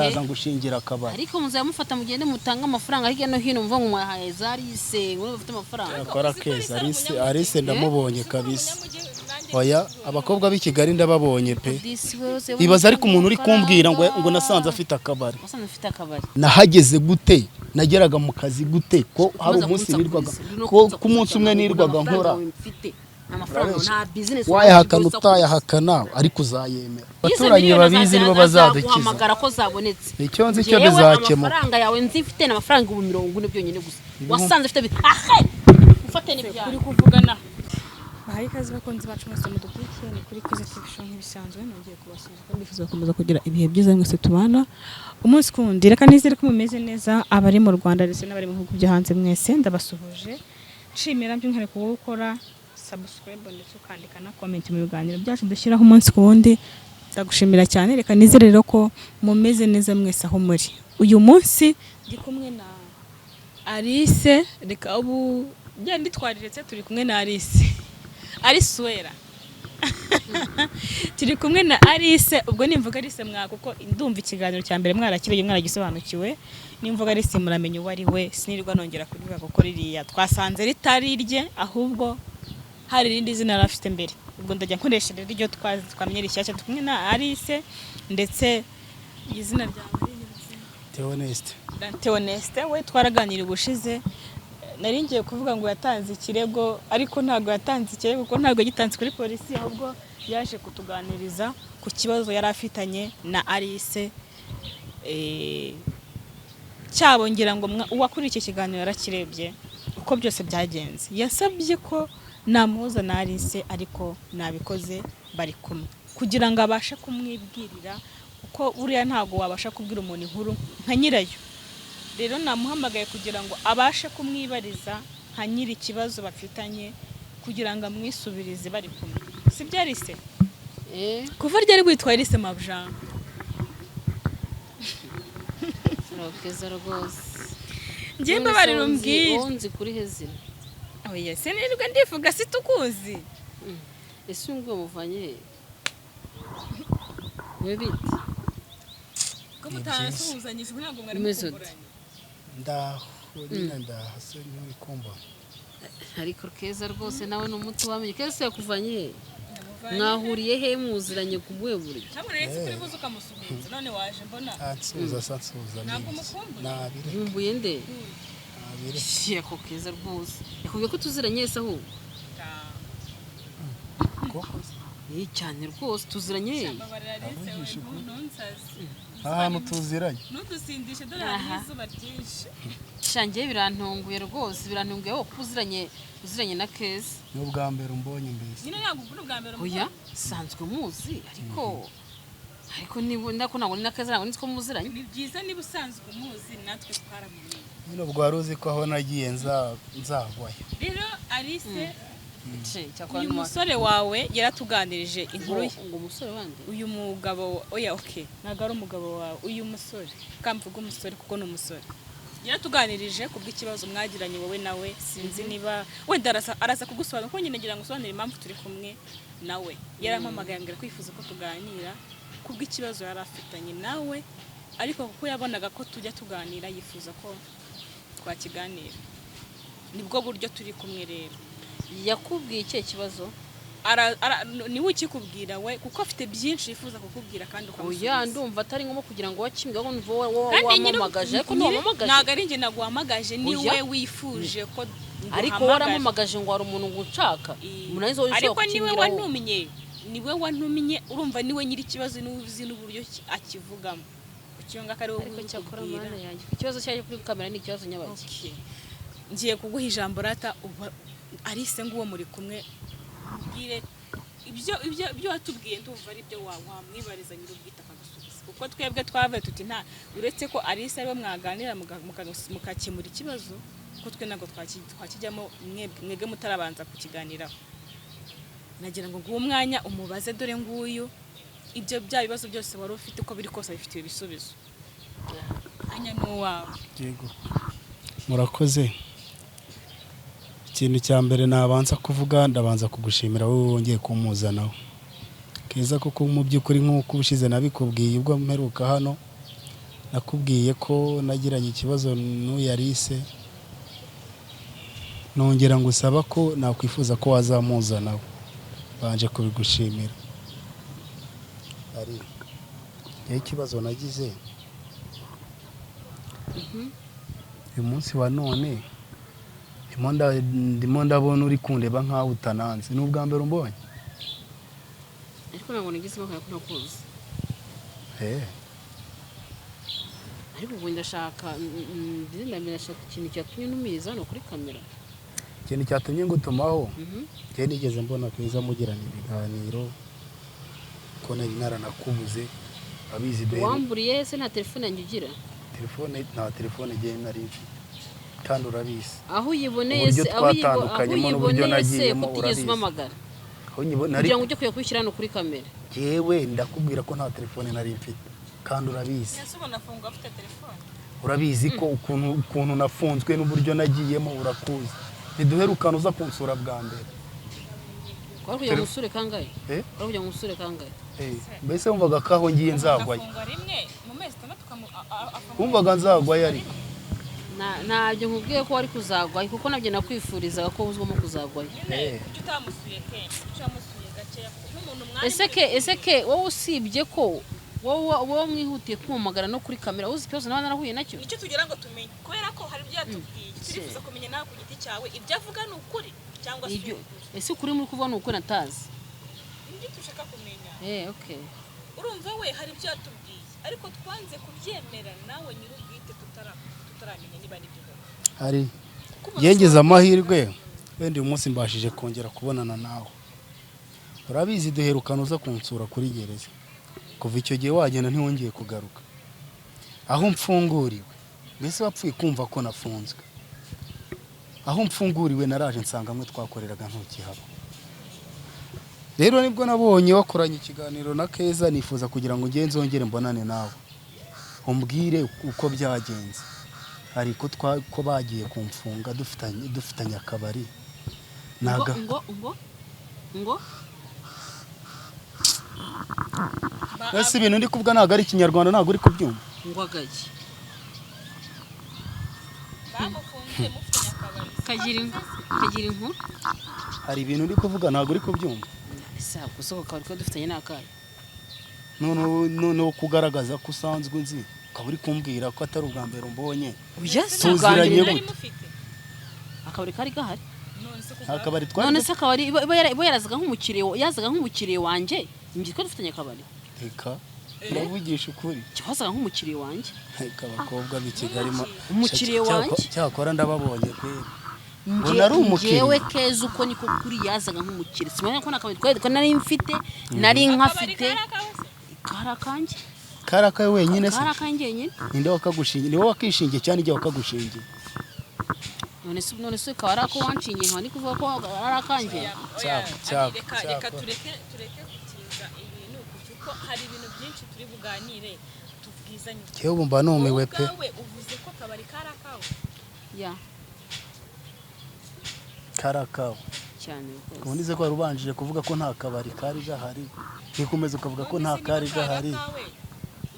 Ndaza ngushingira akabari. Ariko muzamufata mugende mutange amafaranga hirya no hino, muvuga ngo mwahaye za Alice, ngo bafite amafaranga. Akora keza Alice, Alice ndamubonye kabisa. Oya, abakobwa b'i Kigali ndababonye pe. Disi wese. Ibaza ariko umuntu uri kumbwira ngo nasanze afite akabari. Wasanze afite akabari. Nahageze gute? Nageraga mu kazi gute? Ko hari umunsi nirwaga, ko ku munsi umwe nirwaga nkora. Amafaranga nta business. Wayahakana utayahakana, ariko uzayemera. Abaturanyi babizi nibo bazadukiza. Guhamagara ko zabonetse. Icyo nzi cyo Njyewe bizakemuka. Amafaranga yawe nzi mfite ni amafaranga 40,000 byonyine gusa. Wasanze ufite ahe ufate n'ibyawe. Uri kuvugana. Bahaye ikaze bakunzi bacu mwese mudukurikiye, ni kuri Kwiza TV Show nk'ibisanzwe. Nongeye kubasuhuza kandi ndifuza gukomeza kugira ibihe byiza mwese tubana umunsi ku wundi. Reka nizere ko mumeze neza, abari mu Rwanda ndetse n'abari mu bihugu byo hanze, mwese ndabasuhuje. Nshimira by'umwihariko wowe ukora subscribe ndetse ukandika na comment mu biganiro byacu dushyiraho umunsi ku wundi, ndagushimira cyane. Reka nizere rero ko mumeze neza mwese aho muri. Uyu munsi ndi kumwe na Alice. Reka ubu genda nditwariretse, turi kumwe na Alice, Alice Uwera. Turi kumwe na Alice. Ubwo nimvuga Alice mwa, kuko ndumva ikiganiro cya mbere mwarakirebye, mwaragisobanukiwe, nimvuga Alice muramenya uwo ari we, sinirwa nongera kubivuga, kuko ririya twasanze ritari irye, ahubwo hari irindi zina yari afite mbere. Ubwo ndajya nkoresha rero iryo twamenye rishyashya. Turi kumwe na Alice, ndetse izina ryawe? Theoneste. Theoneste we twaraganiriye ubushize. Nari ngiye kuvuga ngo yatanze ikirego, ariko ntabwo yatanze ikirego, kuko ntabwo yagitanze kuri polisi, ahubwo yaje kutuganiriza ku kibazo yari afitanye na Alice. Cyabo ngira ngo uwakuriye iki kiganiro yarakirebye uko byose byagenze. Yasabye ko namuhuza na Alice, ariko nabikoze, bari kumwe kugira ngo abashe kumwibwirira, kuko buriya ntabwo wabasha kubwira umuntu inkuru nka nyirayo. Rero namuhamagaye kugira ngo abashe kumwibariza nka nyiri ikibazo bafitanye, kugira ngo amwisubirize bari kumwe. Si byo, Alice? Eh. Kuva ryari witwa Alice, mabuja? Urakeza rwose. Njye mbabarira umbwire. Wowe nzi kuri hezina? Oya, sinirwa ndivuga, situkuzi. Ese uyu nguyu muvanye he? We bite? Ko mutanasuhuzanyije, ntabwo mwari Umeze ute? mukumburanye. Ndaho nyine, ndahase nturi kumbona. Ariko keza rwose nawe ni umuti wamenye. Keza yakuvanye he? Mwahuriye he? Muziranye ku buhe buryo? Ntabwo nari nzi ko uri buze ukamusuhuza, none waje mbona. Ansuhuza se? Ansuhuza? Ntabwo Nibiki? umukumbuye? Nabire. Nkumbuye nde? Nabire. Yako keza rwose yakubwiye ko tuziranye se ahubwo? Koko? Ni cyane rwose, tuziranye he? Mbabarira Alice we. Avugisha ukuri. Ntunsaze. Nta hantu tuziranye. Ntudusindishe, dore hari n'izuba ryinshi. Shangiye, birantunguye rwose, birantunguye wowe kuba uziranye na Keza. Ni ubwa mbere umbonye mbese? Nyine ntabwo ubwo ubwa mbere. Oya, sanzwe muzi, ariko niba ndako ntabwo ni na Keza, ntabwo nzi ko muziranye. Ni byiza niba usanzwe umuzi, natwe twaramumenye. Nyine ubwo wari uzi ko aho nagiye nzagwayo. Rero Alice, Ce, cyakora uyu musore wawe yaratuganirije inkuru ye. Ngo umusore wande? Uyu mugabo, oya, okay, ntabwo ari umugabo wawe, uyu musore, kamvuga umusore kuko ni umusore, yaratuganirije kubw'ikibazo mwagiranye wowe nawe. Sinzi niba wenda araza kugusobanura, kuko nyine ngira ngo usobanure impamvu turi kumwe nawe. Yarampamagaye ambwira ko yifuza ko tuganira kubw'ikibazo yari afitanye nawe, ariko kuko yabonaga ko tujya tuganira yifuza ko twakiganira. Nibwo buryo turi kumwe rero. Yakubwiye ikihe kibazo? Niwe ukikubwira we, kuko afite byinshi yifuza kukubwira kandi Oya. ukamusubiza. Ndumva atari ngombwa kugira ngo wakimbwe, ahubwo numva wowe Kandi nyine wampamagaje, ariko ntiwampamagaje. Ntabwo ari njye naguhamagaje, ni Oya. we wifuje ko Ariko nguhamagara. Warampamagaje ngo hari umuntu ngo unshaka. Umuntu arizo wowe Ariko ushobora niwe kukimbwira wowe. Wantumye, niwe wantumye. Urumva niwe nyiri ikibazo, niwe uzi n'uburyo akivugamo. Kucyonga ko ari wowe Ariko cyakora ubikubwira. Mana yanjye, ikibazo cyaje kuri kamera ni ikibazo nyabaki? Okay. Ngiye kuguha ijambo rata, uba Alice nguwo muri kumwe, ubwire ibyo watubwiye. Ndumva ari byo wamwibariza nyir'ubwite akagusubiza, kuko twebwe twavuye tuti nta, uretse ko Alice ariwe mwaganira mugakemura ikibazo, kuko twe ntabwo twakijyamo mwebwe mutarabanza kukiganiraho. Nagira ngo nguhe umwanya umubaze. Dore nguyu, ibyo bya bibazo byose wari ufite, uko biri kose abifitiye ibisubizo. Anya ni uwawe. Yego, murakoze. Ikintu cya mbere nabanza kuvuga, ndabanza kugushimira wowe wongeye kumuzanaho keza, kuko mu by'ukuri nk'uko ubushize nabikubwiye ubwo mperuka hano. Nakubwiye ko nagiranye ikibazo n'uyu Alice, nongera ngusaba ko nakwifuza ko wazamuzanaho. Banje kubigushimira. Ari njyewe ikibazo nagize uyu munsi wa none, ndimo ndabona uri kundeba nkaho utananze. Ni ubwa mbere umbonye? Ariko ntabwo nigeze mbona ko ntakuzi. Ariko ubu ndashaka ndashaka ikintu cyatumye ntumiriza hano kuri kamera. Ikintu cyatumye ngutumaho, njyewe nigeze mbona Keza mugirana ibiganiro, ko nari naranakubuze, abizi duhere. Wamburiye se? Nta telefone yanjye ugira? Telefone, nta telefone njyewe nari mfite, kandi urabizi. Aho uyiboneye Uburyo se, aho aho twatandukanyemo n'uburyo uyiboneye se, nagiyemo, kutigeze urabizi. umpamagara Aho nyibona kugira ngo ujye kujya kwishyira hano kuri kamera? Njyewe ndakubwira ko nta telefone nari mfite, kandi urabizi. Ese ubona afunga afite telefone? Urabizi ko ukuntu nafunzwe n'uburyo nagiyemo urakuzi. Ntiduherukana uza kunsura bwa mbere. Wari kugira ngo usure kangahe? Eh? Wari kugira ngo usure kangahe? Mbese wumvaga ko aho ngiye nzagwayo? Afungwa rimwe mu mezi 6 afungwa. Wumvaga nzagwayo ariko? Ntabyo nkubwiye ko wari kuzagwayo, kuko nabyo nakwifurizaga ko uzwamo kuzagwayo. Nyine kuki utamusuye kenshi? Kuki wamusuye gakeya nk'umuntu mwari Ese muri ke, ese ke wowe, usibye ko wowe mwihutiye kumamagara no kuri kamera, uzi ikibazo nawe narahuye nacyo? Nicyo tugira ngo tumenye, kubera ko hari ibyo yatubwiye turifuza kumenya. Nawe ku giti cyawe, ibyo avuga ni ukuri cyangwa si Ibyo ukuri? Ese ukuri muri kuvuga ni ukuri natazi? Nibyo dushaka kumenya. Okay. Urumva, we hari ibyo yatubwiye ariko twanze kubyemera, nawe nyir'ubwite tutaramenya niba ari byo koko. Hari Kuko umuntu yengeze amahirwe, wenda uyu munsi mbashije kongera kubonana nawe. Urabizi, duherukana uza kunsura kuri gereza. Kuva icyo gihe wagenda ntiwongeye kugaruka. Aho mfunguriwe, mbese wapfuye kumva ko nafunzwe, aho mfunguriwe naraje nsanga amwe twakoreraga ntukihaba. Rero nibwo nabonye wakoranye ikiganiro na Keza, nifuza kugira ngo ngende nzongere mbonane nawe, umbwire uko byagenze. Ariko ko bagiye kumfunga dufitanye akabari. Ngo Naga ngo Ese ibintu ndi kuvuga ntabwo ari ikinyarwanda? Ntabwo uri kubyumva? Ngo agaki? Bamufunze mufitanye akabari. Kagira inkuru. Hari ibintu ndi kuvuga ntabwo uri kubyumva. Ese gusa ako kabari ko dufitanye ni akahe? Noneho kugaragaza ko usanzwe unzi, ukaba uri kumbwira ko atari ubwa mbere umbonye. Oya, si ubwa Tuziranye mbere. Mwari gute? mufite Akabari kari gahari. None se Nta kabari twari. None se akabari iba yarazaga nk'umukiriya, yazaga nk'umukiriya wanjye, njye ko dufitanye akabari. Reka, ndavugisha ukuri. Wazaga nk'umukiriya wanjye. Reka, abakobwa b'i Kigali Umukiriya wanjye? Cyakora ndababonye kweri. Nge- Ngo nari umukiriya? Ngewe Keza, uko niko kuri, yazaga nk'umukiriya. Simenya ko nakabari twari ko nari mfite, nari akabari nkafite. kari akawe se? Kari akanjye. Kari akawe wenyine se? Kari akanjye nyine. Ninde wakagushingiye? Ni wowe wakishingiye cyane igihe wakagushingiye? None se kaba ari ako wanshingiye, nkaba ndi kuvuga ko ari akanjye? Oya, Cyako, Ari, reka cyako. tureke gutinza ibintu, kuko hari ibintu byinshi turi buganire tubwizanye ukuri. Njyewe ubu mba numiwe Wowe pe. ubwawe uvuze ko akabari kari akawe. Ya. Kari akawe. Cyane rwose. Ubundi se ko wari ubanjije kuvuga ko nta kabari kari gahari, ntikomeza ukavuga ko nta None se kari niba kari gahari? akawe,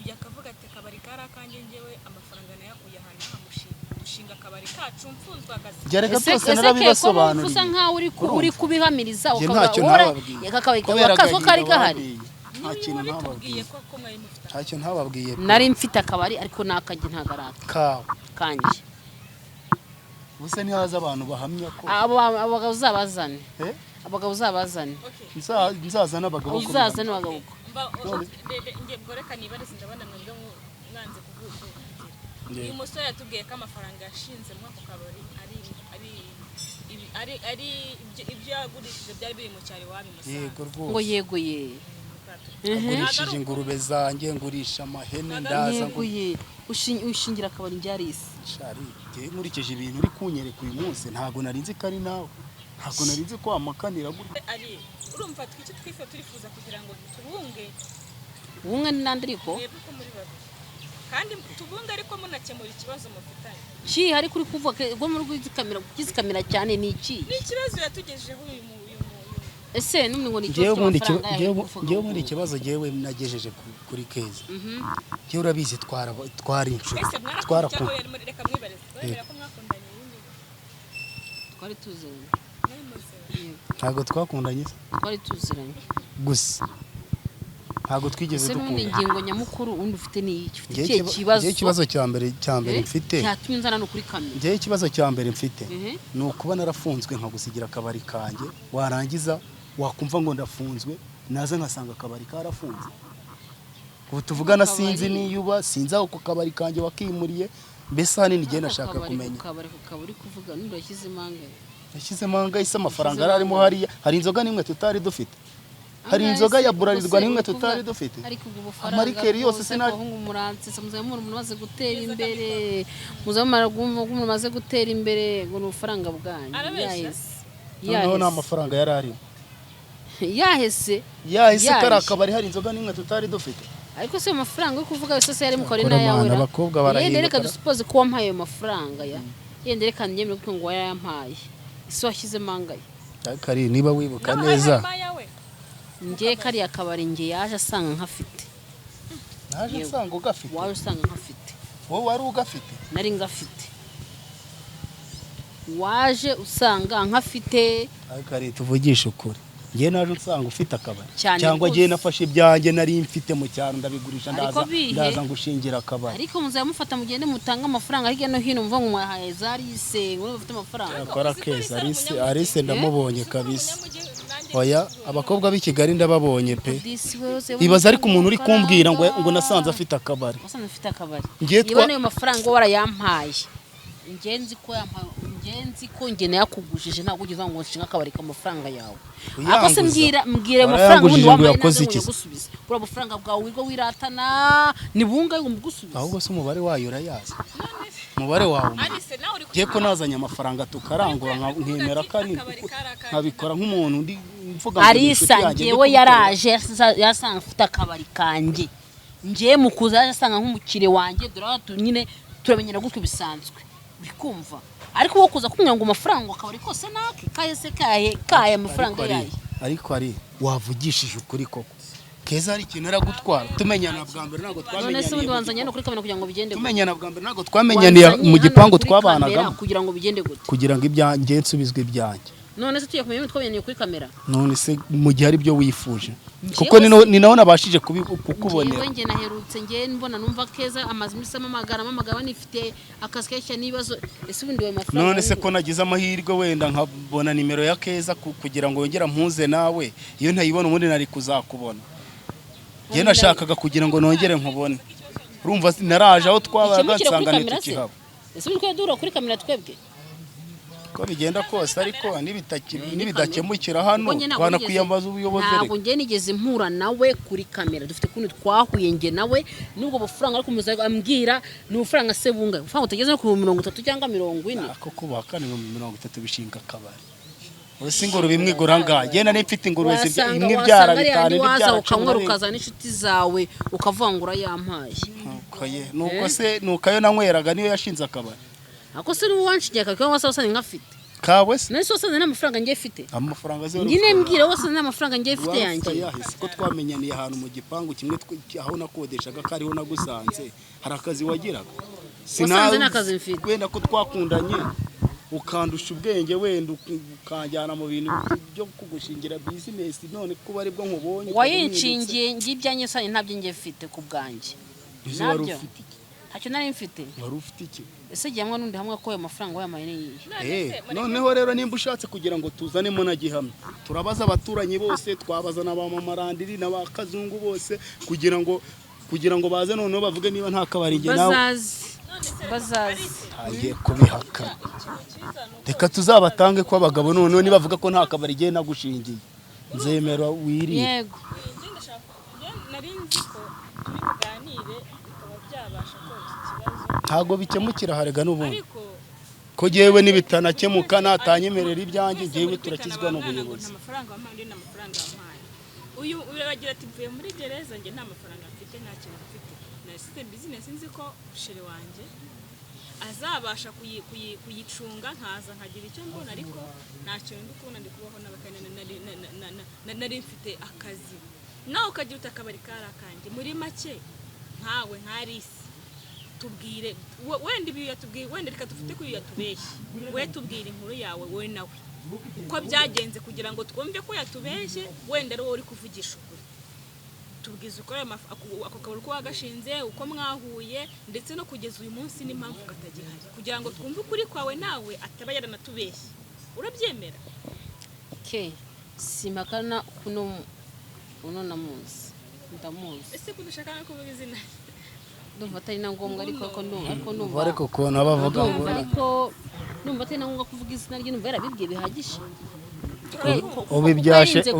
uyu akavuga ati akabari kari akanjye, njyewe amafaranga nayakuye ahantu hamushinga dushinga akabari kacu mfunzwe agasiga. Njye reka Ese byose ese ke ko narabibasobanuriye. usa nkaho uri Urumva? kubihamiriza, Njye ukaba ntacyo wora ntababwiye. akabari Kubera akazi ko kari agahinda gahari. babwiye. Nta Niba kintu wabitubwiye ntababwiye. ko mwari mufite Ntacyo ntababwiye pe. Nari mfite akabari, ariko n'akajye ntabwo ari aka Kawe. kanjye. Ubuse ntihaza abantu bahamya ko Abo abagabo uzabazane. Eh? Abagabo uzabazane. Okay. Nzazana abagabo ko Uzazane abagabo. Mba nge ubwo reka nibarize, ndabona mwebwe mwanze kuvuga. Yego. Uyu musore yatubwiye ko amafaranga yashinze muri ako kabari ari ibyo yagurishije byari biri mu cyaro iwabo i Musanze. Yego Ngo rwose. yego ye. Ngurishije ingurube zanjye, ngurisha amahene, ndaza Yego ye. Ushingira akabari njyarisi. Shari, njyewe nkurikije ibintu uri kunyereka uyu munsi, ntabwo nari nzi ko ari nawe, ntabwo nari nzi ko wamakanira gutya. Ari urumva twicyo twifuza, turifuza kugira ngo tubunge. Ubumwe n'andi ariko. Mwebwe uko muri babiri, kandi tubunge ariko munakemura ikibazo mufitanye. Ki hari kuri kuvuga ke ubwo muri kuzikamira cyane ni iki? Ni ikibazo yatugejejeho uyu mu uyu mu uyu Ese n'umwe ngo ni Njyewe ikibazo ubundi cy'amafaranga yawe kuvuga njyewe ngo- ubundi ikibazo njyewe nagejeje kuri Keza. Njyewe urabizi twari inshuti. Ese mwarakundanye Twarakundanye. cyangwa yari muri reka mwibarize wemera ko mwakundanye nyine Twari tuziranye. Mwari muziranye? Yego, Ntabwo twakundanye se? twari tuziranye. Gusa ntabwo twigeze Ese n'ubundi dukundana. ingingo nyamukuru undi ufite ni iki? Ufite Njyewe ikihe kibazo? Njyewe ikibazo cya mbere Eh? mfite. Cyatumye nzana no kuri kamera. Njyewe ikibazo cya mbere mfite Mhm. ni ukuba narafunzwe nkagusigira akabari kanjye, warangiza wakumva ngo ndafunzwe, naza nkasanga akabari karafunze. Ubu tuvugana Akabari. sinzi niyuba, sinzi aho ku kabari kanjye wakimuriye, mbese ahanini njyewe Ako nashaka kabari, kumenya. Ku kabari kuvuga n'undi washyize impanga. Yashyizemo angahe se amafaranga yari arimo hariya? Hari inzoga n'imwe tutari dufite. Hari inzoga ya Burarirwa n'imwe tutari dufite. Ariko ubwo bufaranga Amarikeri yose rwose, sinari- abahungu muransetsa, muzaba muri umuntu umaze gutera imbere, muzaba mumara kumva ko umuntu umaze gutera imbere ngo ni ubufaranga bwanyu. Arabeshya? Yahese. Noneho nta Yahese. mafaranga yari arimo. Yahese. Yahise kari Yahise. akabari hari inzoga n'imwe tutari dufite. Ariko se ayo mafaranga yo kuvuga yose se yari mu kabari Cyakora n'ayawe mana, ra? abakobwa Yenda barahinduka reka ra. dusupoze ko wampaye ayo mafaranga ya. Yenda reka nyemere kuko ngo wayampaye. Ese washyizemo angahe? Kari niba wibuka Naho neza. harimo ayawe? Njye kariya kabari njye yaje asanga nkafite. Naje Yego. nsanga ugafite. Waje usanga nkafite. Wowe wari ugafite. Nari ngafite. Waje usanga nkafite. Kari tuvugishe ukuri. Njye naje nsanga ufite akabari. Cyane Cyangwa rwose. njye nafashe ibyanjye nari mfite mu cyaro ndabigurisha Ariko ndaza bihe. ndaza ngushingira akabari. Ariko muzaba mufata mugende mutange amafaranga hirya no hino muvuga ngo mwahaye za rise ngo mufite amafaranga. Akora keza Alice, Alice ndamubonye kabisa. Umunyamujyi nanjye Oya abakobwa b'i Kigali ndababonye pe. Disi wewe Ibaza ariko umuntu uri kumbwira ngo nasanze afite akabari. Wasanze ufite akabari. Njye Niba n'ayo mafaranga warayampaye. Njye nzi ko yampaye, njye nzi ko njye nayakugujije ntabwo ugeze ngo nshinga akabari k'amafaranga yawe. Ako se Uyanguza. mbwira ayo mafaranga ubundi Warayangujije ngo wampaye yakoze naze ngo iki se? nyagusubize. Buriya bufaranga bwawe wirirwa wiratana ni bungahe ngo mbugusubize? Ahubwo se umubare wayo urayazi. Umubare wawe umenya. Alice nawe uri Njye ko nazanye amafaranga tukarangura nkemera ko ari nkabikora nk'umuntu ndi mvuga ngo ni inshuti Arisa yanjye, ndi njyewe kubikora. yaraje yasanga mfite akabari kanjye. Njyewe mu kuza yaje asanga nk'umukire wanjye dore aho nyine turamenyera gutyo bisanzwe. Bikumva. Ariko wowe kuza kumbwira ngo amafaranga ngo akabari kose nake kahe se kahe kahe amafaranga Ariko yayo. Ariko ari wavugishije ukuri koko. Keza hari ikintu aragutwara. Tumenyana bwa mbere ntabwo None se twamenyaniye. ubundi wanzanye hano kuri kamera kugira ngo bigende gute? Tumenyana bwa mbere ntabwo twamenyaniye Wanzanye mu hano gipangu kuri kamera twabanagamo. kugira ngo bigende gute? Kugira ngo ibyanjye nsubizwe ibyanjye. None se tugiye kumenya ibintu twamenyaniye kuri kamera? None se mu gihe ari byo wifuje. Njyewe Kuko ni naho nabashije kukubonera. Njyewe njye naherutse njye mbona numva Keza amaze iminsi amamagara amamagara banifite akazi kenshi cyane n'ibibazo. Ese ubundi ayo mafaranga None se ko nagize amahirwe wenda nkabona nimero ya Keza kugira ngo yongere ampuze nawe, iyo ntayibona ubundi nari kuzakubona. Njye nashakaga kugira ngo nongere nkubone. Urumva naraje aho twabaga Ikemukira kuri nsanga kamera se? ntitukihaba. Ese ubundi twari duhura kuri kamera twebwe? Ko bigenda kose ariko nibidakemukira hano Ubwo njye ntabwo twanakwiyambaza ubuyobozi ntabwo reka. njye nigeze mpura nawe kuri kamera dufite ukuntu twahuye njye nawe n'ubwo bufaranga ariko muza ambwira ni ubufaranga se bungahe ubufaranga utageze no ku 30 cyangwa 40. Ako kubaka ni 30 bishinga akabari. Uretse ingurube imwe igura angahe? Njye nari mfite ingurube Wasanga imwe ibyara wasanga ari bitanu yandi indi waza ibyara cumi ukanywera na bine. ukazana n'inshuti zawe ukavuga ngo urayampaye. Nuko ye, nuko se nuko ayo nanyweraga niyo yashinze akabari. Ako se n'ubu wanshingiye akabari wasa wasanze nkafite. Kawe se? None se wasanze nta mafaranga njye mfite? Amafaranga zero. Nyine mbwira wasanze nta mafaranga njye mfite yanjye. Yahise ko twamenyaniye ahantu mu gipangu kimwe aho nakodeshaga ko ariho nagusanze. Hari akazi wagiraga. Wasanze nta kazi mfite. Wenda ko twakundanye ukandusha ubwenge wenda ukanjyana mu bintu byo kugushingira business none kuba aribwo nkubonye. Wayinshingiye njye ibyanjye sanye ntabyo njye mfite ku bwanjye. Ese wari Nabyo. ufite iki? Ntacyo nari mfite. Wari ufite iki? Ese gihamwa n'undi hamwe ko ayo mafaranga wayamaye ni iyihe? Noneho rero nimba ushatse kugira ngo tuzanemo na gihamya turabaza abaturanyi bose twabaza na ba mama Randiri na ba Kazungu bose kugira ngo baze noneho bavuge niba nta kabari njye nawe Bazazi. Bazazi. ntagiye kubihakana. Reka tuzabatange ko abagabo noneho nibavuga ko nta kabari njye nagushingiye nzemera wirire. Yego. Nari nzi ko turi buganire bikaba byabasha koroshya ikibazo. Ntago bikemukira harega n'ubundi. Ariko Ko jyewe nibitanakemuka natanyemerera ibyanjye jyewe turakizwa n'ubuyobozi. Nta mafaranga wampaye undi nta mafaranga wampaye. Uyu uragira ati mvuye muri gereza njye nta mafaranga mfite nta kintu mfite. Nasize business nzi ko shere wanjye Azabasha kuyicunga, nkaza nkagira icyo mbona, ariko nta kintu ndi kubona. Ndi kubaho n'abakene. Nari mfite akazi, nawe ukagira uti akabari kari akanjye. Muri make, nkawe nka Alice, tubwire wenda ibi yatubwiye, wenda reka dufite ko yatubeshye. We tubwire inkuru yawe wowe nawe uko byagenze, kugira ngo twumve ko yatubeshye, wenda ari wowe uri kuvugisha ukuri. Tubwize uko ako kabari uko wagashinze, uko mwahuye, ndetse no kugeza uyu munsi n'impamvu katagihari, kugira ngo twumve ukuri kwawe, nawe ataba yaranatubeshye. Urabyemera? Ke simpakana kuno uno namuzi, ndamuzi. Ese ko udashaka no kuvuga izina? Ndumva atari na ngombwa, ariko ndumva Ariko ukuntu aba avuga ngo ndumva, ariko ndumva atari na ngombwa kuvuga izina rye, numva yarabibwiye bihagije. Ubu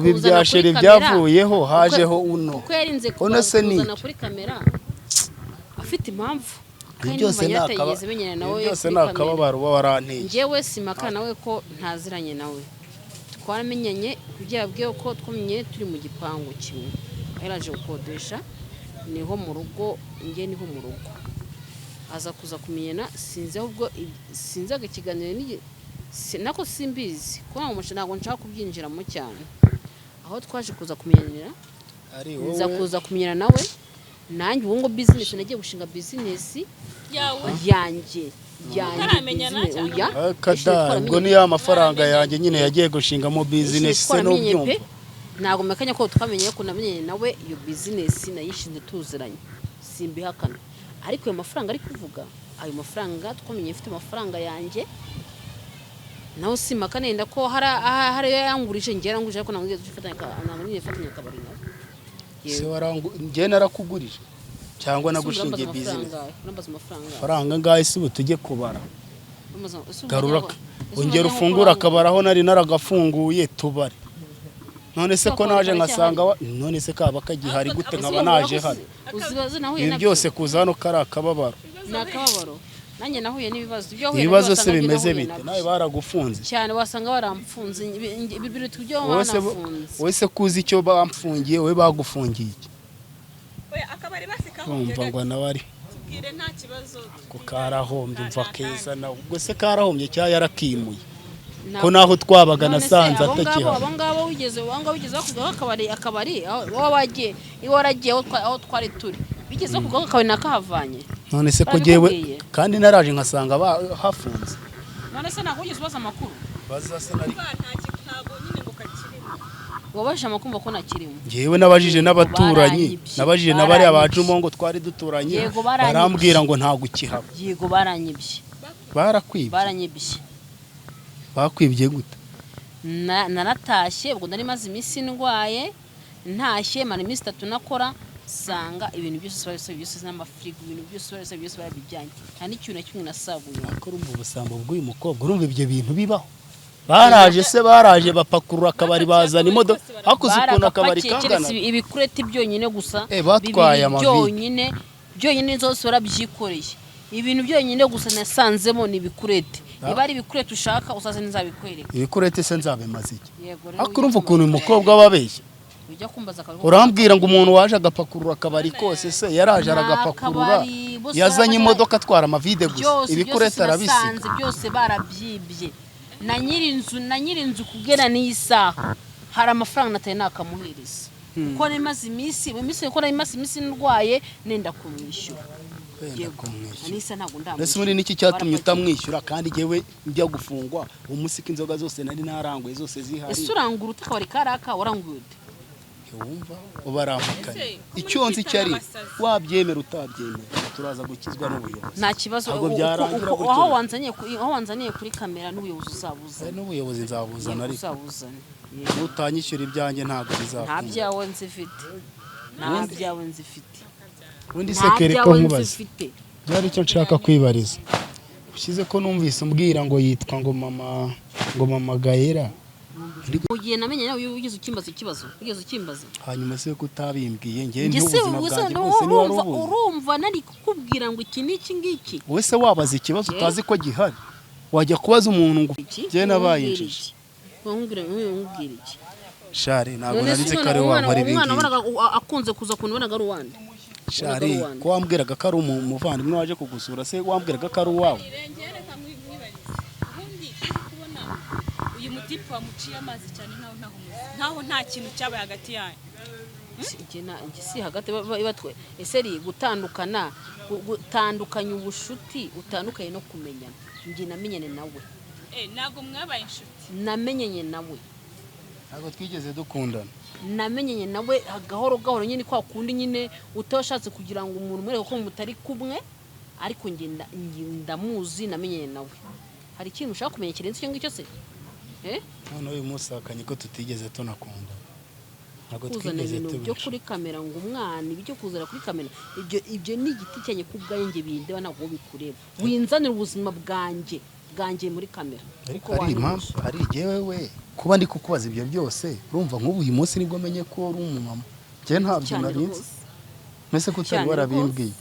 ibyasheri byavuyeho, hajeho uno. Kuko yarinze Uno se ni kuzana iki? kuri kamera afite impamvu, Ibi kandi byose ndumva ni yaratigeze menyana nawe ibi byose kuri ni kamera. akababaro uba waranteye. Njyewe simpakana nawe ko ntaziranye nawe, twaramenyanye ibyo yabwiye ko twamenye turi mu gipangu kimwe, yaraje gukodesha niho mu rugo, njye niho mu rugo aza kuza kumenyana. Sinzi ahubwo sinzi ikiganiro nako simbizi kuko ntabwo nshaka kubyinjiramo cyane. Aho twaje kuza kumenyanira, Ari nza wowe kuza kumenyana nawe nanjye ubu ngo business, nagiye gushinga business Yawe? yanjye yanjye Mutaramenyana business- cyangwa? Oya, Akada ubwo ni ya mafaranga yanjye nyine yagiye gushingamo business se? Twaramenye pe. N'ubyumva. Ntabwo mekanya ko twamenye ko namenye nawe, iyo business nayishinze tuziranye, simbihakana. Ariko ayo mafaranga ari kuvuga, ayo mafaranga twamenye mfite amafaranga yanjye nawe, simpakana yenda ko hari ayo yangurije, njye yarangurije, ariko ntabwo nigeze nigeze mfatanya akabari nawe. Se warangu njye narakugurije cyangwa nagushingiye business? Urambaza amafaranga? Faranga ngahe se ubu tujye kubara? Ese Garura. Ongera ongera ufungure akabari aho nari naragafunguye tubare. None se ko naje nkasanga none se kaba kagihari gute nkaba naje hano? Uzibazo nahuye Ibi nabyo. byose kuza hano kari akababaro. Ni akababaro, nanjye nahuye n'ibibazo. Ibyo wahuye nabyo Ibibazo se wasanga ibyo bimeze nahuye bite? nabyo. Nawe baragufunze? Cyane, wasanga baramfunze. Ibi biruta ibyo Wowe se banafunze. Wowe se kuzi icyo bamfungiye, wowe bagufungiye iki? Oya, akabari basikahombye? Urumva ngo nawe ari Tubwire, nta kibazo. Ko karahombye, umva keza nawe. Ubwo se karahombye cyangwa yarakimuye? Ntabwo- Ko naho twabaga None se nasanze abo ngabo atakihari. abo ngabo wigeze bakubwira ko akabari aho wowe wagiye, iwe waragiye, aho twari turi bigeze bakubwira ko akabari nakahavanye? None se ko jyewe Babikubwiye? kandi naraje nkasanga hafunze. None se ntabwo wigeze ubaza amakuru? Baza se nari Ntabwo nyine ngo kakirimo. Wabajije amakuru ko nakirimo? Njyewe nabajije n'abaturanyi. Baranyibye. Nabajije na bariya Baranyibye. bacumo ngo twari duturanye. Yego, baranyibye. Barambwira ngo ntabwo ukihaba. Yego, baranyibye. Barakwibye? Baranyibye. Bakwibye gute? Naratashye ubwo nari maze iminsi ndwaye, ntashye mara iminsi 3 nakora, sanga ibintu byose barabisabye byose, n'amafirigo, ibintu byose barabisabye byose, barabijyanye, nta n'ikintu na kimwe nasaguye. Ariko urumva ubusambo bw'uyu mukobwa, urumva ibyo bintu bibaho? Baraje se, baraje bapakurura akabari, bazana imodoka, hakuze ukuntu akabari Baragapakiye, kangana. keretse ibikureti byonyine gusa. Batwaye Bibiri amavide. byonyine zose barabyikoreye. Ibintu byonyine gusa nasanzemo ni ibikureti. Niba ari ibikureti ushaka, uzaze nzabikwereka. Ibikurete se nzabimaze iki? Yego rero. Ariko urumva ukuntu uyu mukobwa aba abeshya. Ujya kumbaza akabari. Urambwira ngo umuntu waje agapakurura akabari kose, se yaraje Nta aragapakurura, kabari, bose yazanye imodoka atwara amavide gusa, byose ibikurete byose arabisiga. Nasanze byose barabyibye, na nyir'inzu kugera n'iyi saha hari amafaranga natari nakamuhereza, kuko nari maze iminsi mu minsi, kuko nari maze iminsi ndwaye, nenda kumwishyura. Wenda Yego. kumwishyura. Anisa ntabwo Mbese ndamwishyura. muri niki cyatumye Barapakiye. utamwishyura kandi jyewe njya gufungwa umunsi ko inzoga zose nari naranguye zose zihari? Ese urangura ute akabari karaka? Waranguye ute? Ntiwumva ubarampakanye. Ese, ko muri Icyo nzi cyo ari kwitana abasazi? Wabyemera utabyemera, turaza gukizwa n'ubuyobozi. Nta kibazo. Ntabwo byarangira gutyo. Aho wanzaniye kuri kamera n'ubuyobozi uzabuzana. N'ubuyobozi nzabuzana, Yego, ariko uzabuzana. nutanyishyura ibyanjye ntabwo Nta bizakunda. byawe nzifite, nta byawe nzifite. Ubundi Nta se kereka byawe nkubaze. nzifite. Byari icyo nshaka kwibariza ushyize ko numvise umbwira ngo yitwa ngo mama Gayera. Mu gihe namenye nawe wigeze ukimbaza ikibazo? Wigeze ukimbaza? Hanyuma se ko utabimbwiye njye Njye se n'ubuzima ubwo se bwanjye bwose niwari urumva ubuzi? Urumva nari kukubwira ngo iki n'iki ngiki. Wowe se wabaza ikibazo utazi ko gihari? Wajya kubaza umuntu ngo Iki njye nabaye nkubwira injiji. iki? Nkubwira iki? Shari, ntabwo None nari se nzi ko ari umwana wankora ibi umwana ngibi. wabonaga akunze kuza kuntu, ubonaga ari uwande? Wabonaga ari Shari, uwanjye. ko wambwiraga ko ari umuvandimwe waje kugusura, se wambwiraga ko ari uwawe? Irengere, reka mwibarize ubundi. Kubona uyu mutipe wamuciye amazi cyane nkaho ntaho muzi, nkaho nta kintu cyabaye hagati yanyu. Njye si hagati ese ri gutandukana, gutandukanya ubushuti utandukanye no kumenyana. Njye namenyane nawe. Ntabwo mwabaye inshuti? Namenyanye nawe. Ntabwo twigeze dukundana. Namenyanye nawe gahoro gahoro nyine, kwa kundi nyine utabashatse kugira ngo umuntu umwereke ko mutari kumwe, ariko njye ndamuzi, namenyanye nawe. Hari ikintu ushaka kumenya kirenze icyo ngicyo se? Noneho uyu munsi hakanye ko tutigeze tunakundana, ntabwo Kuzana twigeze ibintu byo tubisha. kuri kamera ngo umwana, ibyo kuzana kuri kamera, ibyo ni igiti cyanjye ku bwanjye, njye bindeba, ntabwo bikureba. Winzanira ubuzima bwanjye muri kamera. Ariko Kuko hari impamvu, wanyishe. hari igihe we kuba ndi kukubaza ibyo byose, urumva nk'ubu uyu munsi nibwo menye ko uri umumama. Njye ntabyo Cyane nari nzi. rwose. Mbese ko utari Cyane. warabimbwiye?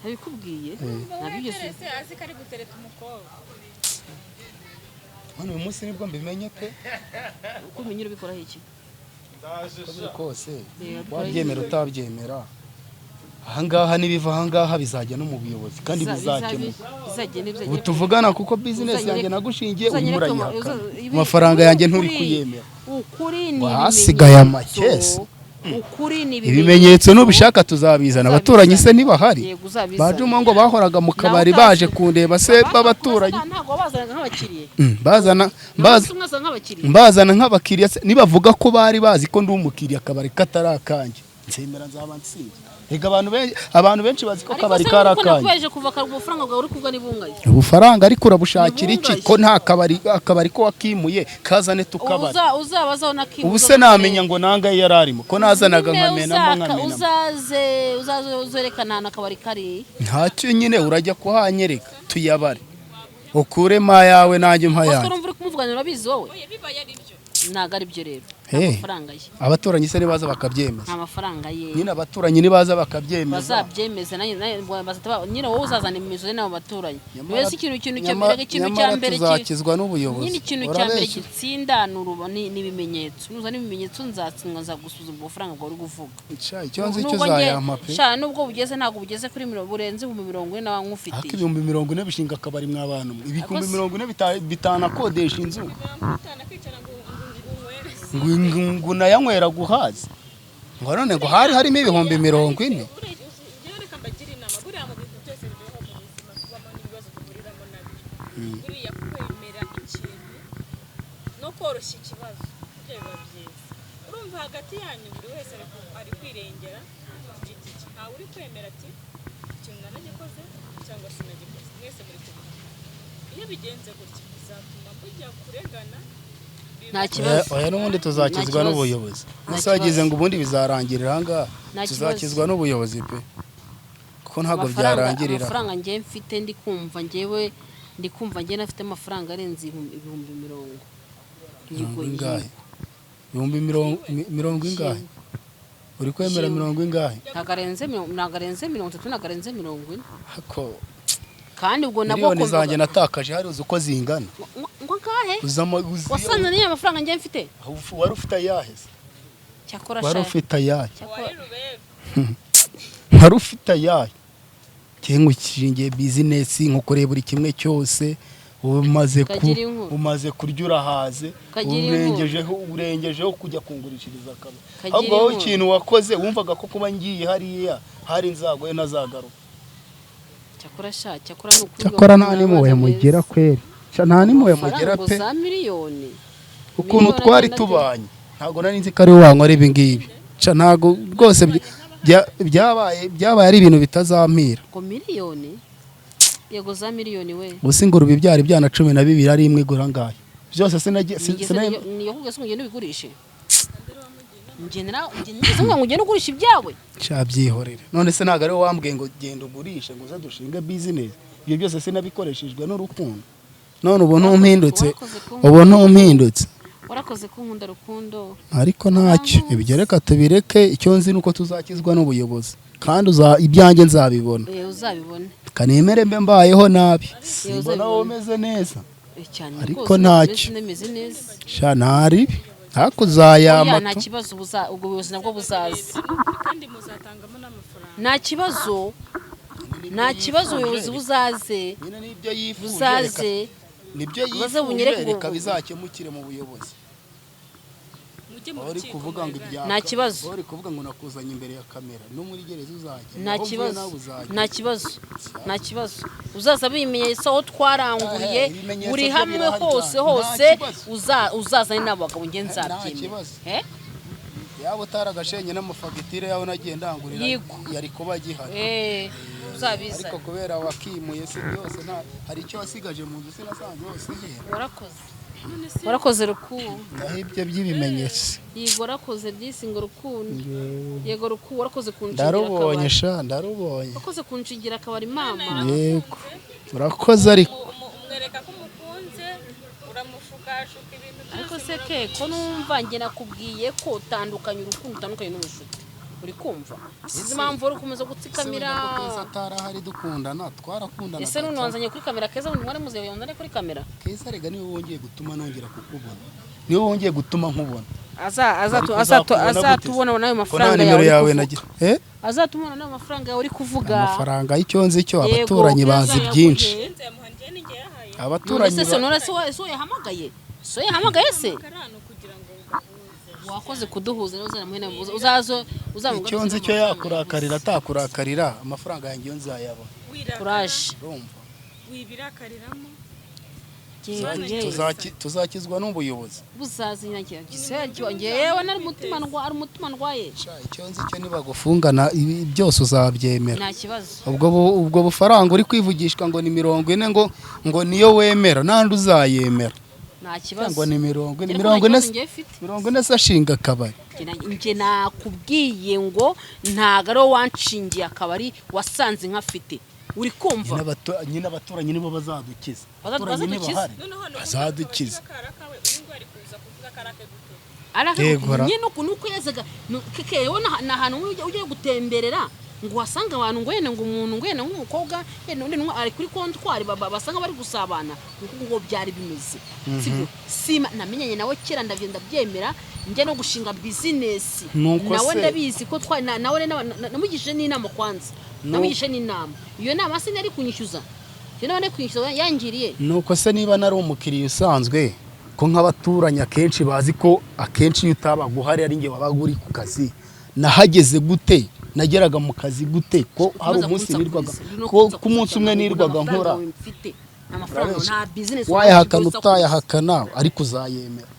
Ntabikubwiye. Eh. Nabigeze. Wese azi ko ari gutereta umukobwa. None uyu munsi nibwo mbimenye pe. Uko ubimenye urabikoraho iki? Uko biri kose, Ubikoraho wabyemera iki? utabyemera, ahangaha nibiva ahangaha bizajya no mu buyobozi kandi bizakemuka. Bizagenda. Ubu Bizagera. tuvugana kuko bizinesi yanjye nagushingiye urimo urayihakana, amafaranga yanjye nturi kuyemera. Ukuri ni Wahasigaye ibimenyetso. amakesi. Ukuri ni Ibimenyetso nubishaka tuzabizana. Abaturanyi se ntibahari? Yego, uzabizana. Bajuma ngo bahoraga mu kabari baje kundeba se b'abaturanyi? Ntabwo wabazanaga nk'abakiriya? Bazana mbaza. Ntabwo mwazana nk'abakiriya? Mbazana nk'abakiriya se, nibavuga ko bari bazi ko ndi umukiriya, akabari katari akanjye, nsemera nzaba nsinze. Reka abantu benshi bazi ko Ariko akabari se kari nuko akanjye. nakubajije kuva kare, ubufaranga bwawe uri kuvuga nibungaye? Ubufaranga ariko urabushakira iki? Nibungaye. Ko nta kabari, akabari ko wakimuye, kazane tukabari. Uzabazaho na kimwe. Ubu se namenya ngo nangaye yari arimo, ko nazanaga nkamenamo nkamenamo? Uzaze uzerekana ahantu akabari kari. Ntacyo nyine, urajya kuhanyereka tuyabare, ukuremo ayawe nanjye mpa Oscar, yanjye. urumva uri kumuvugana, urabizi wowe. Oya, bibaye ari byo. Ntabwo ari byo rero, nta Hey. mafaranga ye. Abaturanyi se nibaza bakabyemeza? Nta mafaranga ye. Nyine abaturanyi nibaza bakabyemeza? Bazabyemeza nanjye nyine wowe uzazana imizo n'abo baturanyi. Nyamara- Mbese ikintu cya mbere, ikintu cya nyamara mbere tuzakizwa n'ubuyobozi. Nyine ikintu cya mbere Urabeshya. gitsinda ni ibimenyetso. Nuzana ibimenyetso nzatsindwa, nzagusubiza ubwo bufaranga bwawe uri kuvuga. Sha, icyo nzi cyo Nubwo uzayampa pe. Sha, nubwo bugeze, ntabwo bugeze kuri mirongo, burenze 40,000 nawe Ariko nkufitiye. 40,000 bishinga akabari mw'abantu mwe. Ariko 40,000 bitanakodesha inzu. 50 kwicara ngo unywere. Ngo unayanywera guhaza, ngo none ngo hari harimo 40,000. Njyewe reka mbagire inama. Buriya mu bintu byose bibaho mu buzima tubamo n'ibibazo duhuriramo nabyo, buriya kwemera ikintu no koroshya ikibazo byo biba byiza. Urumva hagati yanyu buri wese ari kwirengera ku giti cye, ntawe uri kwemera ati ikintu naragikoze cyangwa sinagikoze. Mwese muri kubikora. Iyo bigenze gutya bizatuma mujya kuregana. Nta kibazo. Oya, n'ubundi tuzakizwa Nta kibazo. n'ubuyobozi. Nta Musagize kibazo. ngo ubundi bizarangirira ahangaha. Nta kibazo. Tuzakizwa n'ubuyobozi pe, kuko ntabwo byarangirira. Amafaranga njyewe mfite, ndi kumva njyewe, ndi kumva njyewe nafite amafaranga arenze 40,000. Mirongo ingahe? Ibihumbi mirongo ingahe uri kwemera? Yewe. Mirongo ingahe? Ntabwo arenze 30, ntabwo arenze 40. Hako Kandi ubwo nabwo miliyoni zanjye natakaje hari uzi uko zingana? Ngo angahe? Uzi Wasanze niyo mafaranga njyewe mfite? Wari ufite ayahe se? Cyakora Wari sha ufite ayahe? Cyakora Wari rubebe. Wari ufite ayahe? Njye nkushingiye bizinesi, nkukoreye buri kimwe cyose, umaze ku Kagira inkuru. umaze kurya urahaze. Kagira inkuru. Urengejeho kujya kungurishiriza akabari. Kagira Ahubwo wowe inkuru. ikintu wakoze, wumvaga ko kuba ngiye hariya hari nzagoye ntazagaruka. Cyakora sha, cyakora ni ukuri. Cyakora nta n'impuhwe mugira kweri. Sha, nta n'impuhwe mugira Amafaranga pe. za miliyoni. Ukuntu Miliyoni twari agenda tubanye, ntabwo nari nzi ko ari wowe wankora ibi ngibi. Sha, ntabwo rwose byabaye ari ibintu bitazampira. Ngo miliyoni, yego, za miliyoni we. Ubu ingurube ibyara ibyana 12 ari imwe igura angahe? Byose Nigeze niyo kubwiye se ngo ugende ubigurishe? Njye nigeze ngo ugende ugurishe ibyawe? Sha, byihorere. None se ntabwo ari wowe wambwiye ngo genda ugurishe, ngo uze dushinge bizinesi? Ibyo byose sinabikoresheje n'urukundo? None ubu ntumpindutse? Warakoze kunkunda. Ubu ntumpindutse? Warakoze kunkunda, Rukundo. Ariko ntacyo, ibyo reka tubireke. Icyo nzi ni uko tuzakizwa n'ubuyobozi, kandi ibyanjye nzabibona. Uzabibone. Kanemere mbe mbayeho nabi, simbona Uzabibone. wowe umeze neza. Cyane Ariko rwose, ntacyo. meze neza. Sha, ntaribi ariko Oya, uzayama nta tu. kibazo, ubwo buyobozi nabwo buzaza. Kandi muzatangamo n'amafaranga. Nta kibazo, nta kibazo, ubuyobozi buzaze. Nyine nibyo yifuje. Buzaze. Nibyo Buzaze yifuje. bunyereke Reka bizakemukire mu buyobozi. Mujye mu Aho uri rukiko kuvuga ngo muregane. ibya Nta kibazo. Aho uri kuvuga ngo nakuzanye imbere ya kamera, no muri gereza uzajya. Nta Aho mvuye kibazo. nawe uzajya. Nta kibazo, nta kibazo, uzaza bimenyetso aho twaranguriye. Eh, ibimenyetso Buri byo hamwe birahari hose cyane. hose. Nta kibazo. Uzazane n'abo bagabo, njye Nta nzabyemera. kibazo. Eh? Yaba utaragashenye n'amafagitire yawe nagiye ndangurira Yego. yari kuba agihari. Eh, uzabizane. Ariko kubera wakimuye si byose, nta hari icyo wasigaje mu nzu, sinasanze hose hera. Warakoze, warakoze rukundo. Naho ibyo by'ibimenyetso. Yego, warakoze byisi ngo rukundo. Yego ruku, warakoze kunshingira Ndarubonye. akabari. Sha, ndarubonye. Warakoze kunshingira akabari mama. Yego, urakoze ariko. Umwereka ko umukunze, uramushukashuka ibintu byose. Ariko se ke ko numva njye nakubwiye ko utandukanye urukundo, utandukanye n'ubucuti, uri kumva? Sinzi impamvu uri gukomeza gutsikamira. Ese wenda ko Keza atarahari dukundana, twarakundana. Ese none wanzanye kuri kamera Keza, bundi mwari muzewe yanzanye kuri kamera? Keza rega niwe wongeye gutuma nongera kukubona, niwe wongeye gutuma nkubona. Ariko uzakubona gute se? Azatubona n'ayo Ko nta mafaranga nimero yawe yawe uri nagira kuvuga. Eh? Azatubona n'ayo mafaranga yawe uri kuvuga. Amafaranga y'icyo nzi cyo, Yego, abaturanyi Keza bazi yaguhe. byinshi. Yamuha njye ni njye yahaye. None Abaturanyi se none se so yahamagaye, so yahamagaye se? Karano kugira ngo bahuze. Wakoze kuduhuza rero, uzanamuhe nawe, uzazo uzamugaruze. Icyo nzi cyo, n'amafaranga. Yakurakarira atakurakarira, amafaranga yanjye yo nzayabona. Wirakara. Kuraje. Urumva? Wibirakariramo. Yego, yego. Tuzakizwa n'ubuyobozi. Buzaze ngewe nari umutima ari umutima ndwaye. Sha, icyo nzi cyo, nibagufungana ibi byose uzabyemera. Nta kibazo. Ubwo bufaranga uri kwivugishwa ngo ni 40, ngo niyo wemera n'andi uzayemera. Nta kibazo. Ngo ni 40. Ariko nta 40 kibazo se njyewe mfite. 40 se ashinga akabari? Njye nakubwiye ngo ntago ari wowe wanshingiye akabari, wasanze nkafite, uri kumva? Nyine abaturanyi nibo bazadukiza. Abaturanyi Bazadukiza? nibahari Noneho hano bazadukiza. Kara kawe, uyu nguyu ari kuza kuvuga karake gute? Yego ra. Nyine uku nuko yazaga keke yewe ni ahantu ugiye gutemberera ngo uhasanga abantu, ngo yene ngo umuntu ngo yene nk'umukobwa yene undi ari kuri kontwari basanga bari gusabana, nuko ngo byari bimeze, sibyo? Sima namenyanye nawe kera, ndagenda ndabyemera, njya no gushinga bizinesi Nuko nawe. se- Ndabizi ko twa nawe namugishije n'inama kwanza. Namugishije n'inama, iyo nama se nari kunyishyuza? Iyo nama nari kunyishyuza yangiriye. Nuko se niba nari umukiriya usanzwe, ko nk'abaturanyi akenshi bazi ko akenshi iyo utabaga uhari ari njye wabaga uri ku kazi, nahageze gute? Nageraga mu kazi gute ko hari Ukomeza umunsi nirwaga kunsakuriza, uri no ko kunsakuriza ku munsi umwe cyane, nirwaga nta mafaranga nkora. wawe mfite, nta mafaranga, Urabeshya. nta business. Wayahakana utayahakana, ariko uzayemera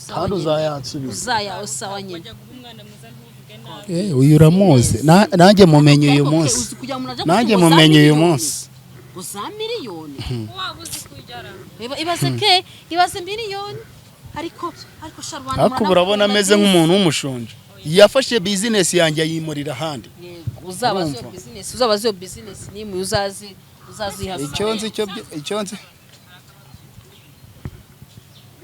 kandi uzayansubiza. Uzaya usawa nyine. Wajya guha umwana mwiza ntuvuge nabi. Eh, uyu uramuzi. Nanjye mumenye uyu Ariko ke, munsi. uzi kugira ngo umuntu ajye Nanjye gucuruza mumenye uyu miliyoni. munsi. Ngo za miliyoni. Waba uzi kujyara. Ibaze ke, ibaze miliyoni, ariko sha Rwanda. Ariko ubu urabona ameze nk'umuntu w'umushonji, yafashe bizinesi yanjye ayimurira ahandi. Yego, uzabaze iyo Urumva? business, uzabaze iyo business nimwe uzazi uzaziha. Icyo nzi cyo icyo nzi.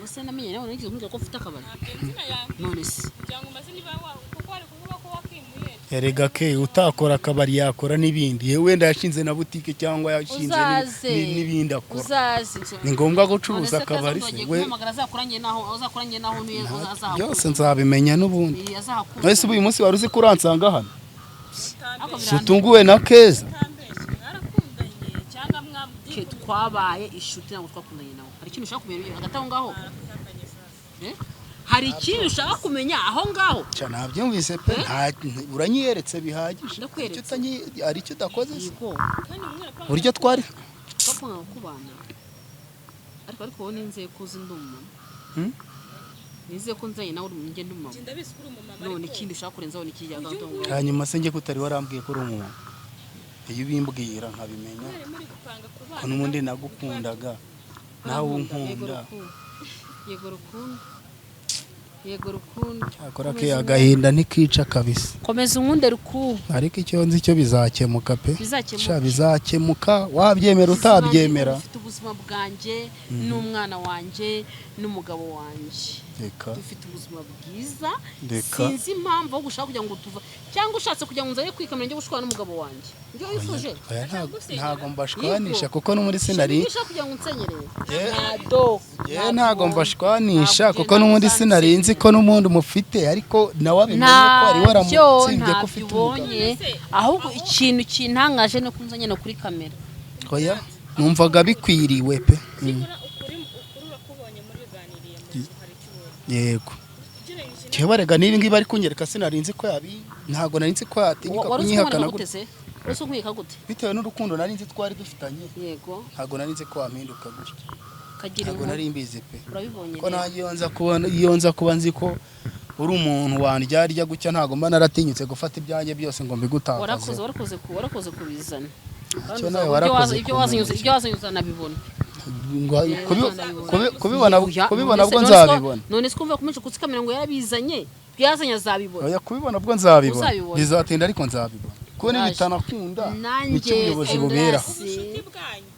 Ese namenye nawe nigeze kumbwira ko mfite akabari? Izina yawe. None se? Kugira ngo umaze niba kuko wari kuvuga ko wakimuye. Erega ke utakora akabari yakora n'ibindi. Yewe, wenda yashinze na butike cyangwa yashinze Uzaze. n'ibindi akora. Uzaze. Ni ngombwa gucuruza akabari se we? Kumpamagara azakurangiye naho, azakurangiye naho ntuye azahakura. Byose nzabimenya n'ubundi. Iya, azahakura. Ese ubu uyu munsi wari uzi ko uransanga hano? Ariko Si utunguwe na Keza? Utambeshye, mwarakundanye cyangwa Ke, mwabyikunze? twabaye inshuti, ntabwo twakundanye nawe. Hari ikintu ushaka kumenya hagati aho ngaho? Mwarakundanye sasa. Eh? Hari ikintu ushaka kumenya aho ngaho? Cya, nabyumvise pe. Uranyiyeretse bihagije. Ndakweretse. Hari icyo udakoze se? Yego. Kandi mwarapanga. Uburyo twari Twapanga kubana, ariko wowe nizeye ko uzi ndi umumama. Hmm? Nizeye ko nzanye nawe uri njye ndi umumama. Njye ndabizi ko uri umumama. None Ariko ikindi ushaka kurenzaho ni iki hagati aho ngaho? Hanyuma se njye ko utari warambwiye ko uri umuntu, iyo ubimbwira nkabimenya mwari muri gupanga kubana. ko n'ubundi nagukundaga nawe unkunda. Yego rukundo, yego rukundo. Cyakora ke agahinda ntikica kabisa. Komeza unkunde rukundo. Ariko icyo nzi cyo, bizakemuka pe. Bizakemuka. Sha, bizakemuka wabyemera utabyemera. Ufite ubuzima. ubuzima bwanjye n'umwana wanjye n'umugabo wanjye. Reka. Dufite ubuzima bwiza. Reka. Sinzi impamvu aho ushaka kugira ngo tuva, cyangwa ushatse kugira ngo nzajye kwikamera njye gushwana n'umugabo wanjye, nibyo wifuje? Oya, ntago mbashwanisha Yego. kuko no muri sinari Nibyo ushaka kugira ngo unsenyere? Ye- Ye, ntago mbashwanisha kuko n'ubundi sinari nzi ko n'ubundi mufite, ariko nawe abimenye ko wari Ntabyo waramutsimbye ko ntabyo ufite umugabo. ubonye. Ahubwo ikintu kintangaje ni uko unzanye no kuri kamera. Oya, numvaga bikwiriwe pe. Byibura ukuri ukuri urakubonye muri biganiriye mu hari icyo ubonye Yego. ugereranyije. Njyewe rega n'ibi ngibi ari kunyereka, sinari nzi ko yabi, ntago nari nzi ko yatinyuka Wari uzi kunyihakana kunkoreka gute gutya. se? Wari uzi kunkwika gute? Bitewe n'urukundo nari nzi twari dufitanye, Yego. ntago nari nzi ko wampinduka gutya. Kagira Ntago inkuru. nari mbizi pe. Urabibonye Ko rero. nanjye iyo nza kuba nzi ko uri umuntu wandyarya gutya, ntago mba naratinyutse gufata ibyanjye byose ngo mbigutakaze. Warakoze kubizana. Icyo nawe warakoze Ibyo wazanye, kumenya. ibyo wazanye uzanabibona. Ngo kubibona Oya, kubibona none bwo se- none se ko- nzabibona. None se kumva kumenshi kutsi kamera ngo yarabizanye, ibyo yazanye azabibona. Oya, kubibona bwo nzabibona. Uzabibona. Bizatinda ariko nzabibona, kuko Ndaje. nibitanakunda Nanjye nicyo ubuyobozi buberaho. Andreas. Ubucuti bwanyu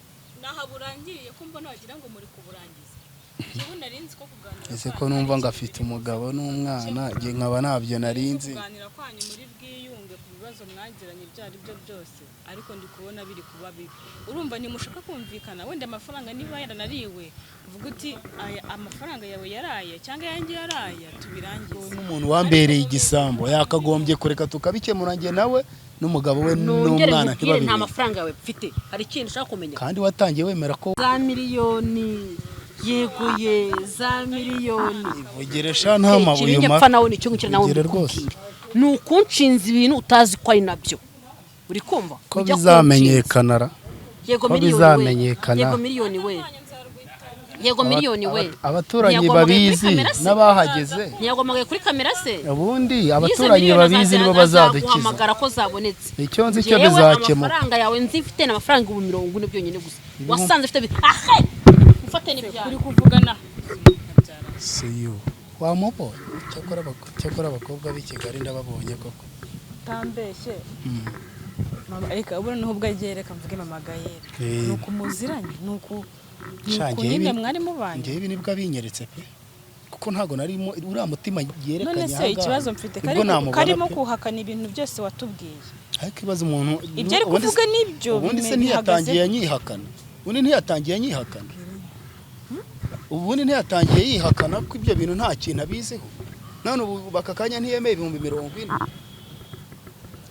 naha burangiriye, ko mbona wagira ngo muri kuburangiza? Njyewe nari nzi ko kuganira Ese ko kwanyu numva ari ngo ikintu afite biri umugabo n'umwana, njye nkaba ntabyo nari nzi. Kuganira kwanyu muri bwiyunge ku bibazo mwagiranye ibyo ari byo byose, ariko ndi kubona biri kuba bibi. Urumva ntimushaka kumvikana. Wenda amafaranga niba yaranariwe, uvuga uti aya amafaranga yawe yaraye cyangwa ayanjye yaraya, tubirangize. N'umuntu wambereye igisambo yakagombye kureka tukabikemura njye nawe n'umugabo we Nongere n'umwana nkubwire, nta ntibabimenye. mafaranga yawe mfite. Hari ikindi ushaka kumenya? Kandi watangiye wemera ko Za miliyoni, yego ye, za miliyoni. Ivugire sha, nta mabuye Ikintu umara. mpfa nawe nicyo ngicyo nawe Ivugire rwose. mbikubwira, ni ukunshinza ibintu utazi ko ari nabyo. Uri kumva? Ko Ujya bizamenyekana ra? kunshinza. Yego Ko miliyoni we. bizamenyekana. Yego miliyoni we, yego miliyoni we. Abaturanyi Ntiyaguhamagaye kuri babizi kamera se? n'abahageze. Ntiyaguhamagaye kuri kamera se? Ubundi N'izo abaturanyi miliyoni babizi nibo bazadukiza. azaguhamagara ko zabonetse. Icyo nzi cyo Njyewe bizakemuka. amafaranga yawe nzi mfite ni amafaranga 40,000 byonyine gusa. Wasanze mfite ahe ufate n'ibyawe. Uri kuvugana. See you. Wamubonye? Cyakora abakobwa b'i Kigali ndababonye koko. Utambeshye mama, reka ubu noneho ubwo agiye, reka mvuge mama Gayere. Eh. Ni uku muziranye, ni uku ni Sha, uku njyewe nyine mwari mubanye? Njyewe ibi nibwo abinyeretse pe, kuko ntago narimo uriya mutima yerekanye None se ahangaha, ikibazo mfite nibwo kari namubona karimo pe. kuhakana ibintu byose watubwiye. Ariko ibaze umuntu Ibyo ari ubundi kuvuga nibyo ubundi se bihagaze. ntiyatangiye anyihakana? Ubundi ntiyatangiye anyihakana? Ubundi ntiyatangiye yihakana ko ibyo bintu nta kintu abiziho? None ubu baka kanya ntiyemeye 40,000,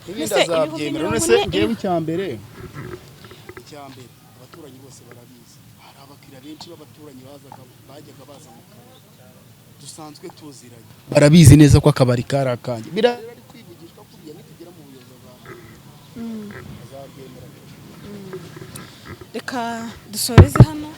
ibindi Ese azabyemera. None se 40,000 ngewe icya mbere abaturanyi bose barabizi. Hari abakiriya benshi b'abaturanyi bazaga, bajyaga baza mu kabari, dusanzwe tuziranye, barabizi neza ko akabari kari akanjye. Ari kwivugishwa kuriya, nitugera mu buyobozi azabyemera. Reka dusoreze hano.